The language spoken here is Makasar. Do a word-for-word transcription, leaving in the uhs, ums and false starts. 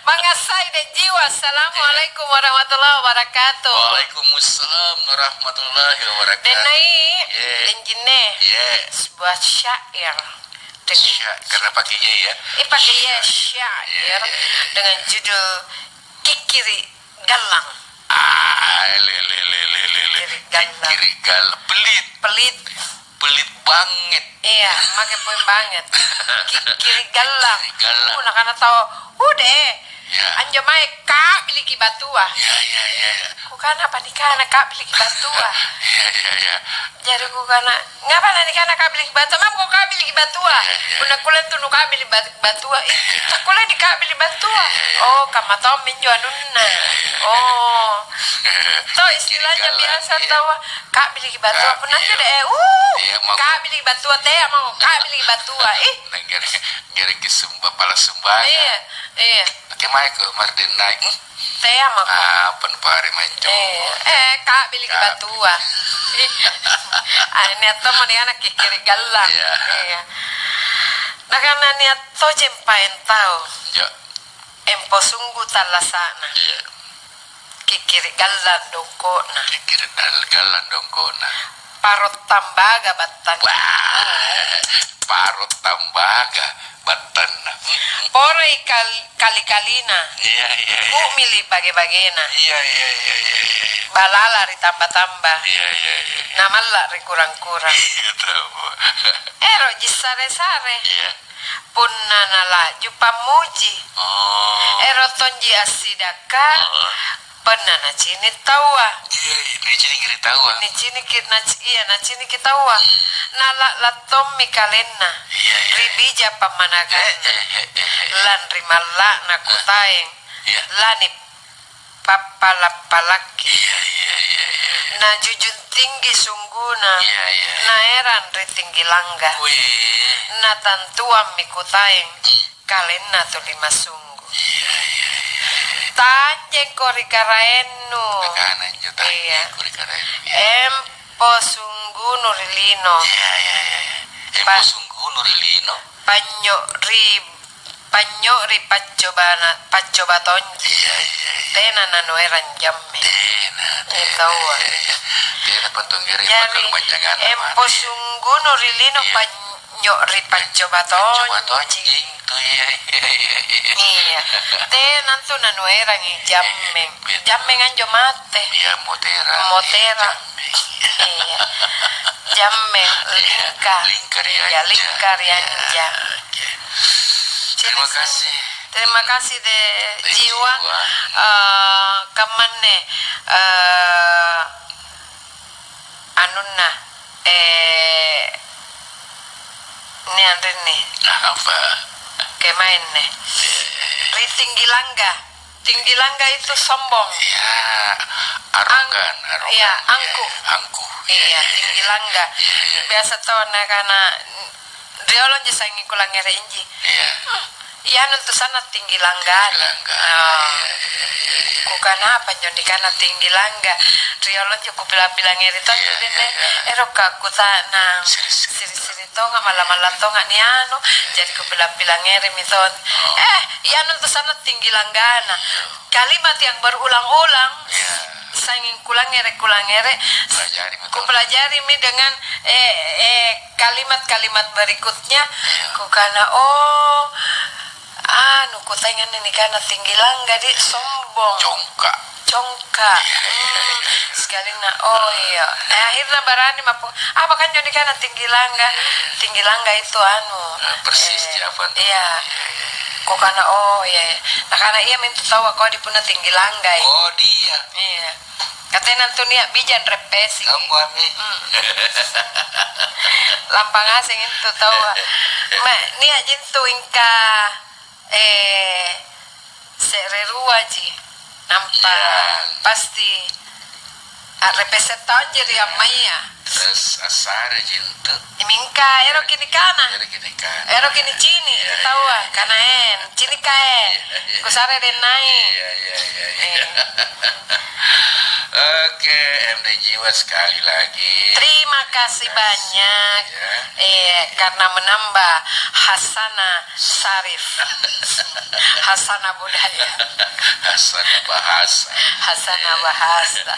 Mangngassai dek jiwa. Assalamualaikum warahmatullahi wabarakatuh. Waalaikumsalam warahmatullahi wabarakatuh. Denai, ye, denjinne. Ye. Sebuah syair. Dengan sya-, karena pakai ye, ya? Eh, pakai ye, syair. Ye, ye, ye. Dengan judul Kikkiri Gallang. Ah, le, le, le. Kikkiri Gallang. Kikkiri Gallang. Pelit. Pelit. Pelit banget. Iya, make poeng banget. Kikkiri Gallang. Kikkiri Gallang. Uh, nakana tau, "Uh, deh. Ya. Anjo mae kabiliki batua." Ya, ya, ya, ya. Kukana, "Apa nikana kabiliki batua?" Ya, ya, ya. Jari kukana, "Ngapa nanikana kabiliki batua? Mako kabiliki batua." Ya, ya. Punna kulle antu nukabili bat-, batua, ih, takkulle nikabili batua. Iya, iya. Oh, kamma tommi injo anunna. Iya, iya. Oh. To istilahnya biasa taua, "Kabiliki batua." Punna anjo deh, uh, iya, mako. "Kabiliki batua, tea mako, kabiliki batua." Ih. Nah, gere-, gereki sumba-, pala sumbangan. Iya, iya. Oke, mae ko mardennai. Hmm? Tea mako. Apa nupare manjo? Eh, eh, kabiliki batua. Ah, nia' tommo ni ana' kikkiri gallang. Iya. Iya. Nakana nia' tojeng paeng tau. Ya. Empo sunggu tallasa'na. Iya. Kikkiri gallang dongko'na. Kikkiri dal-, gallang dongko'na. Paro tambaga battanna. Wah, paro tambaga battanna. Poroi kal-, kali-kalina. Iya, iya, iya. Umili bage-bagena. Iya, iya, iya, iya, iya, iya. Balala ri tamba-tamba. Iya, iya, iya, iya. Namalla ri kurang-kurang. Iya, tahu. Ero' ji sare-sare. Iya. Punna nala'ju pammuji. Oh. Ero' tonji assidakka. Oh. Punna nacini' taua. Iya, iya, niciniki ri taua. Niciniki, naci-, iya, naciniki taua. Hmm. Nala'la' tommi kalenna. Iya, iya. Ri bija pammanakanna. Eh, eh, eh, eh, eh. Lanri malla'na kutaeng. Iya. Lani pappala'-palakki. Iya, iya, iya, iya, iya. Najujung tinggi sungguna. Iya, iya, iya. Naerang ri tinggi langga. Wih. Natantuammi kutaeng. Hmm. Kalenna tuli masunggu. Iya, iya, iya, iya. Tanjengko ri karaennu. Nakana injo, iya, tanjengko ri karaennu. Iya. Empo sunggunu ri lino. Iya, iya, iya, iya. Empo sunggunu ri lino. Panyo ri, panyo ri paccobana, paccoba tonji. Iya, iya, iya. Tena nanuerang jamme. Tena, tena, taua. Iya, iya. Tena pantong gereng. Jari, empo sunggunu ri lino, iya, panyo ri paccoba tonji. Paccoba tonji, tu, iya, iya, iya, iya. Iya. Tena antu nanuerangi jammeng. Iya, betul. Jammeng anjo mate. Iya, motera. Motera. Iya, jammeng. Iya. Jammeng, iya, lingka. Lingka ri anja. Iya, lingka ri anja. Iya, oke. Terima kasih. Terima kasih, De Jiwa. De Jiwa. Eh, kammanne, eh, anunna, eh, nia' anrinni. Apa? Kemaenne. Eh. Ri tinggi langga. Tinggi langga itu sombong. Ya, arogan, arogan. Iya, angku. Ya, angku. Iya, iya, iya, tinggi langga. Iya, iya, iya. Biasa tau nakana, "Rioloji sanging kulangngere inji." Iya. Hmm, ianu antu sanna' tinggi langga. Tinggi langga. Oh. Iya, iya, iya, iya. Kukana apa njo nikana tinggi langga? Rioloji kupila-pilangngere tonji, iya, iya, dende. Iya. Erokka kuta'nang. Siri-siri. Siri-siri tonga, malla-malla tonga nianu, jari kupila-pilangngeremi tong. Oh. Eh, ianu antu sanna' tinggi langgana. Iya. Kalimat yang berulang-ulang, iya, sanging kulangngere-kulangngere, kupelajarimi tong. Kupelajarimi dengan, eh, eh, kalimat-kalimat berikutnya, iya, kukana, "Oh, anu, kutaeng anne nikana tinggi langga, di, sombong." Congka. Congka. Iya, iya, iya. Hmm, sikalinna, oh iya. Eh, akhirnya barani mappo, apa kanjo nikana tinggi langga? Iya, iya. Tinggi langga itu anu, eh, persis, eh, apa? Iya. Iya, iya, iya. Kukana, oh iya, iya. Nakana, "Iya mintu taua kodi punna tinggi langga, eh." Oh, dia. Iya. Katena antu nia' bija anreppesiki. Kamu, Ami. Hmm. Lampa ngaseng intu taua. Ma, nia' ji intu ingka, eh, se're ruaji. Nampa, iya, pasti a'reppese' tonji ri ammaya. Terus assareji intu. Mingka eroki nikana. Eroki nikana. Eroki nicini', iya, taua, iya, iya, kana, "Eh, cini' kae. Iya, iya. Kusare dennai." Iya, iya, iya, iya. Eh. Oke, M D Jiwa sekali lagi. Terima kasih banyak. Ya. Eh, karena menambah Hasanah Syarif. Hasanah budaya. Hasanah bahasa. Hasanah bahasa.